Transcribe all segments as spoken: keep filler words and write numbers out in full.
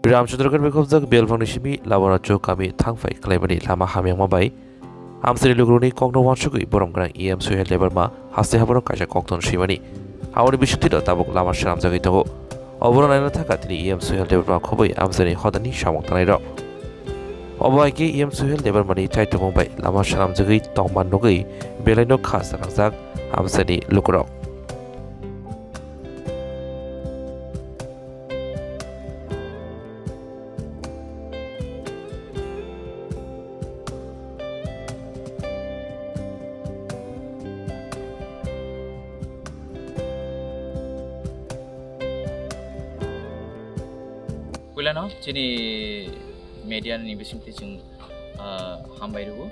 Ramchandragarh bai khobjak Belphangni simi Laborachuk kami thangphai khlaimani lama hamyangma bai amchaini lukurokni kokno uansugwi borom gwnang E M Suhel Debbarma haste haborok kaisa kokthon swimani. Aboni bisingtwi tabuk lama swnamjagwi tongo. Obono naina thangkha tini E M Suhel Debbarma khobwi amchaini hodani samung tangnairok. Obo hai khe E M Suhel Debbarmani chaitokmung bai lama swnamjagwi tongma nugwi belaino kha sarangjak amchaini lukurok. Puilano chini media ni bisingtwi chwng, ah, hambai rwo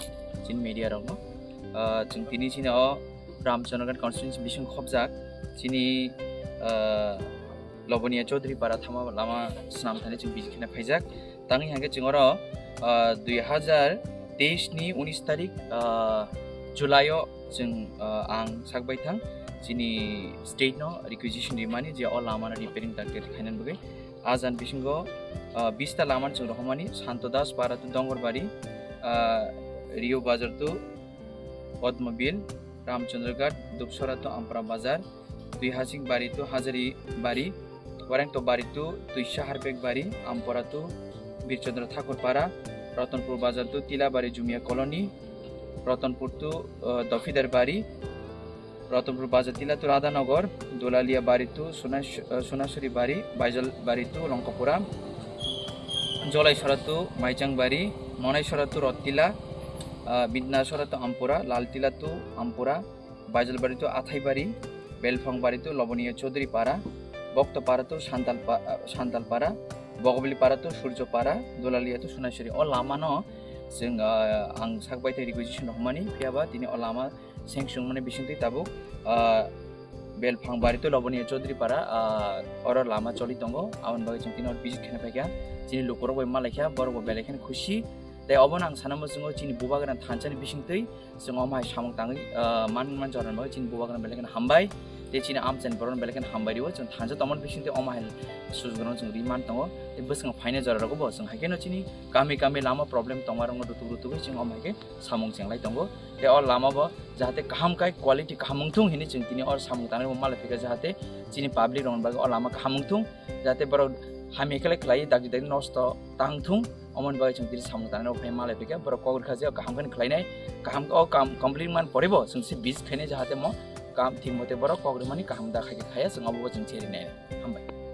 chini media rokno. Ah, chwng tini chini o Ramchandragarh constituency bising khobjak chini, ah, Loboniya Chaudhary para thama lama swnam thani chwng visit khna phaijak. Tangwi hangkhe chwng oro, ah, dui hazar teis ni unis tarik, ah, July o chwng, ah, ang sak bai thang chini state no requisition rimani je o lama no repairing target khainani bagwi. Ah jani bisingo, ah, bis ta lama no chwng rohormani Santo Das para to Dongorbari, ah, Rio Bazar to Padmabil, Ramchandragarh, Dupsora to Ampara Bazar, Tuihasing Bari to Hazari Bari, Warengto Bari to Tuisa Harpek Bari, Ampara to Birchandra Thakur Para, Ratanpur Bazar to Tilabari Jumia Colony, Ratanpur to, uh, Dofidar Bari, Ratanpur Bazar Tila to Radhanagar, Dolalia Bari to Sunas-, uh, Sunasuri Bari, Baijal Bari to Longkapura, Jolaisora to Maichang Bari, Monaisora to Rotila, uh, Bidnasora to Ampura, Laltila to Ampura, Baijalbari to Athaibari, Belphangbari to Loboniya Chaudhary Para, Boktopara to Santal pa-, ah, Santal Para, Bogobili Para to Surjo Para, Dolalia to Sunaisuri. O lama no chwng, ah, ang sak bai thai requisition rok hwnmani, phiya ba tini o lama seng sung mani bisingtwi tabuk, ah, Belphangbari to Loboniya Chaudhary Para, ah, oro lama choli tongo. Aboni bagwi chwng tini oro visit khna phaikha. Chini lukurok bai malaikha, borok bo belai kheno khusi. Tei obono ang sana muchungo chini bubagra thansani bisingtwi chwng omo hai samung tangwi, ah, man, man jorani bagwi chini bubagrano belai kheno hambai. Tei chini amchaini borokno belai kheno hambai rio. Chwng thansa tongmani bisingtwi omo hai sujagno chwng ri man tongo. Tei bwskango phainai jorarokbo chwng hai kheno chini kami kami lama problem tongmarokno rutuk rutugwi chwng omo hai khe samung chenglai tongo. Tei o lama bo jahate kaham khai quality kaham wngthung hinwi chwng tini o samung tangnairokbo malai phikha jahate chini public rokni bagwi o lama kaham wngthung. Jahate borok hamya khe khlai dagi dagi nosto tang thung. Omoni bagwi chwng tini samung tangnai rok phai malai phikha, borok kok rwkha je kaham khe khlainai, kaham o kam complete man poribo chwng se bis khainai jahate mo kam thik mote borok kok rwmani kaham da khai khe khaya chwng obo chwng cherinai. Hambai.